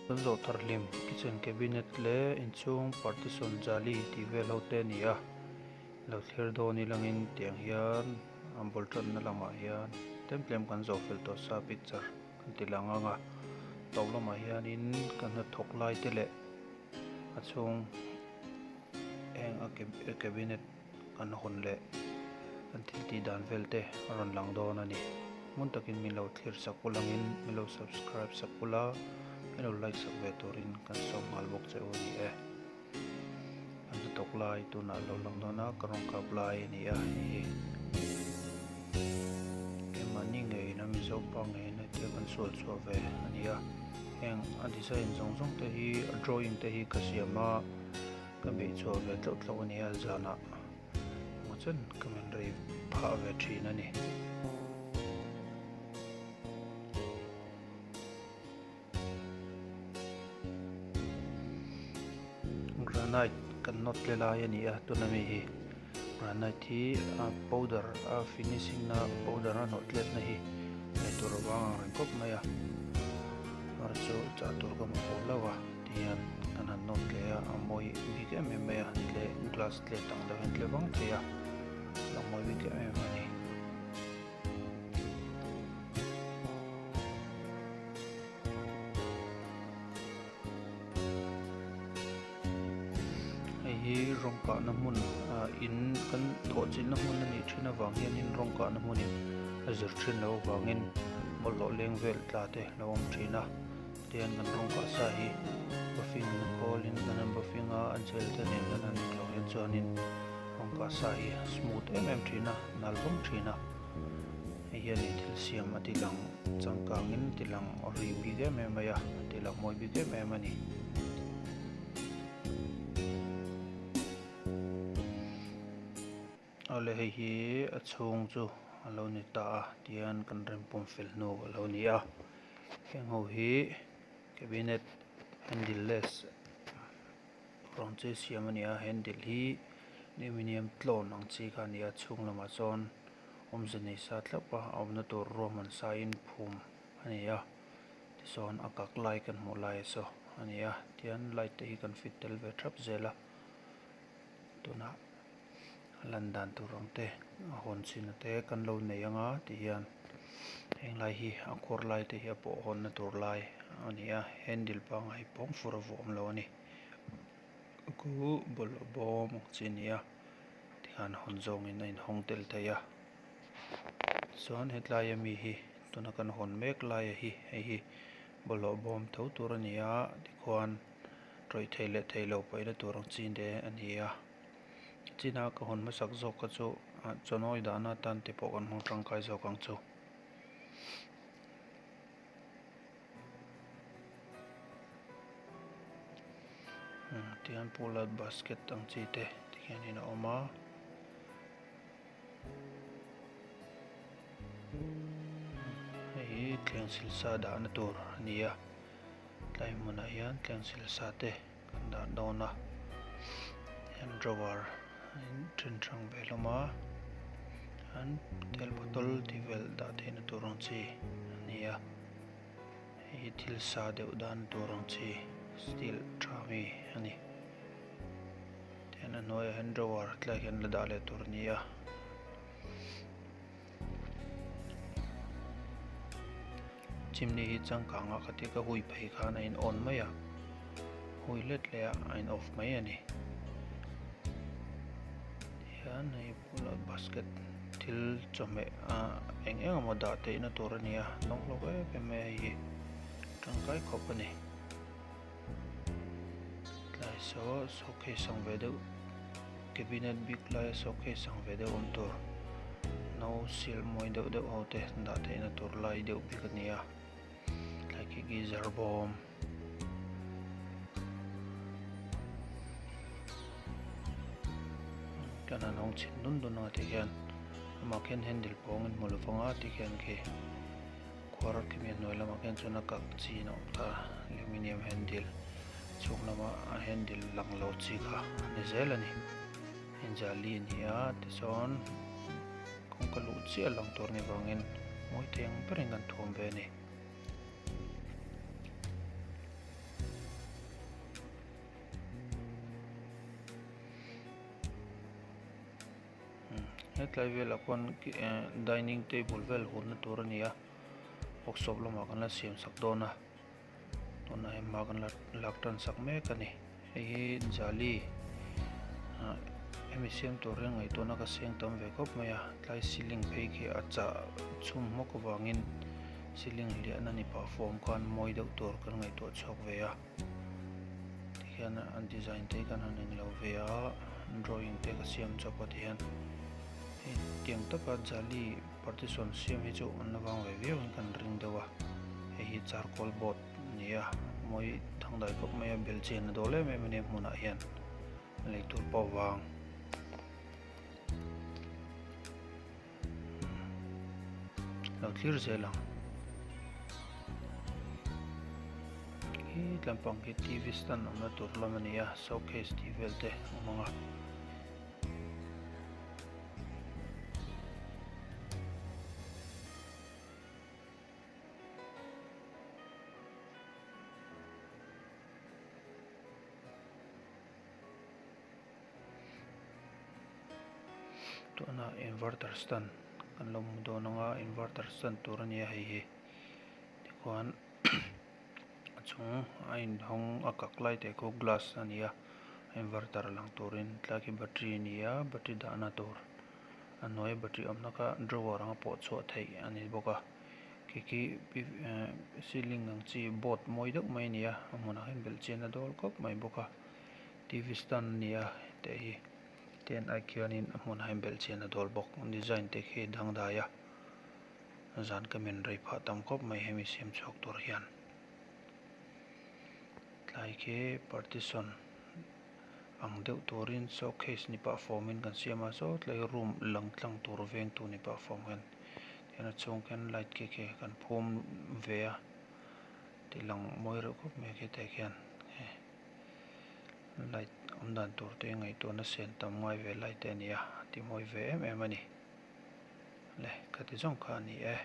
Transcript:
Kan zawh thar hlim kitchen cabinet leh inchhung partition jali tih vel ho te a ni a lo thlir dawn ilangin tiang hian a bul tanna lamah hian tlem tlem kan zawh fel tawh sa picture kan ti lang ang a tawp lamah hianin kan hnathawk lai te leh a chhung heng a cabinet kan hawn leh kan thil tih dan vel te a rawn lang dawn a ni ngun takin min lo thlir sak ul angin min lo subscribe sak ula min lo like sak ve turin kan sawm nghal bawk che u a ni e kan hnathawk lai tunah a lo lang dawn a ka rawn kap lai a ni a hei hi keimahni ngeiin a mizo pa ngeiin hetia kan sual chhuah ve a ni a heng a design zawng zawng te hi a drawing te hi ka siam a. Ka beih chhuah ve tlauh tlauh a nia zanah maw chen ka men rei phah ve thin a ni. Granite kan nawt tle lai a ni a tuna mi hi granite hi a powder a finishing na powder a nawh tletna hi nei tur avang ang reng khawp mai a chu chah tur ka mamawh hlauh a. Tihian kan han nawt leh a, a mawi bik em em mai a, tle glass tle tang deuh hian tle vang thei a, a mawi bik em em a ni. Hei hi rawng kahna hmun ah in kan thawh chilhna hmun a nih thin avang hianin rawng kahna hmunin a zir thin loh avangin bawlhhlawh leng vel tla te a lo awm thin a. Tihian kan rawng kah sa hi buffing na kawlin kan han buffing a a gel te nen kan han tlawh hian chuanin rawng kah sa hi a smooth em em thin a nal vang thin a hei hianin thil siam a ti lang changkangin a ti lang ri bik em em mai a a ti lang mawi bik em em a ni. Awle hei hi a chhung chu a lo ni ta a tihian kan rem pawm fel hnu a lo ni a heng ho hi cabinet handle less rawng chi siam a ni a handle hi aluminium tlawn ang chi kha a ni a chhung lamah chuan awmze nei sa thlap a a awmna tur ruahman sa in phum a ni a tichuan a kak lai kan hmuh lai saw a ni a tihian light te hi kan fit tel ve thap zel a tunah. A lan dan tur ang te a hawn chhin te kan lo nei ang a ti hian heng lai hi a kawr lai te hi a pawh hawnna tur lai a ni a handle pangngai pawng fur a vuah awm lo a ni khu bawlhhlawh bawm ang chi a ni a tikhan hawn zawngin a inhawng tel thei a chuan hetlai ami hi tuna kan hawn mek laia hi hei hi bawlhhlawh bawm tho tur a ni a tikhuan tawih thei leh thei lo paihna tur ang chi te a ni a. China ka hawn hmasak zawk kha chu chawnawi dahna atan te pawh kan hmang tangkai zawk ang chu. Tihian pull out basket ang chi te tikhianin a awm a. Hei hi thleng silsa dahna tur a ni a tlai hmunah hian thleng silsa te kan dah dawn a hian drawer a in then hrang ve hlawm a an tel bottle tih vel dah theihna tur ang chi a ni a hei hi thil sa deuh dan tur ang chi steel tha mi a ni. Tihian a hnuaiah hian drawer tlai hian la dah leh tur a ni a. Chimney hi changkang ah khatia ka hui phei khan a in on mai a, hui let leh a a in off mai a ni. Tihian hei bulah basket thil chawhmeh ah eng eng emaw dah theihna tur a ni a, nawng hlawk em em mai a hei hi tangkai khawp a ni. Tlai saw showcase ang ve deuh cabinet bik laia showcase ang ve deuh awm tur no sial mawi deuh deuh ho te dah theihna tur lai deuh bik a ni a tlai khi geyser bawm kan han hawng chhin dun dun ang ti khian amah khian handle pawngin hmu lovang a ti khian khi. Khuar khimi a hnuai lamah khian chuan a kak chin a awm ta aluminium handle chhung lama a handle lang lo chi kha a ni zel a ni injali a ni a tichuan kawngka luh chiah lang tur a nih vangin mawi thei ang berin kan thuam ve a ni. Hetlai velah khuan dining table vel hunna tur a ni a workshop lamah kan la siam sak dawn a tunah hian hma kan la lak tan sak mek a ni hei hi jali ah hemi siam tur hian ngaihtuahna ka seng tam ve khawp mai a tlai ceiling phei khi a chah chhum hmawk avangin ceiling hliahna ni pah fawm khan mawi deuh tur kan ngaihtuah chhuak ve a. Tikhian an design te kan han englo ve a drawing te ka siam chawp a tihian hei tiang taka jali partition siam hi chu an la vang ve viau in kan ring deuh a hei hi charcoal board a ni a mawi dangdai khawp mai a bel chian a dawl em em a nia hmunah hian lei tur pawh vang. Lo thlir zel ang. Khi tlampang khi TV stand awmna tur lam a ni a, showcase tih vel te a awm ang a. Tunah inverter stand kan lo hmu dawn ang a inverter stand tur a ni a hei hi tikhuan a chung a inhawng a kak lai te khu glass a ni a inverter lang turin tlai khi battery a ni a battery dahna tur a hnuaia battery awmna kha drawer anga pawh chhuah theih a ni bawk a khi khi ceiling ang chi board mawi deuh mai a ni a a hmunah hian belh chian a dawl khawp mai bawk a. T_V stand a ni a teh hi ten ai khianin a hmunah hian belh chian a dawl bawk design te khi dangdai a zan ka men rei phah tam khawp mai hemi siam chhuak tur hian tlai khi partition ang deuh turin showcase ni pah fawm in kan siam a saw tlai room lang tlang tur veng tu ni pah fawm hian tihian a chhung khian light khi khi kan phum ve a tih lang mawi reuh khawp mai khi tah khian. Light awm dan tur te ngaihtuahna sen tam ngai ve lai te a ni a, a ti mawi ve em em a ni. Le, khati zawng kha a ni e.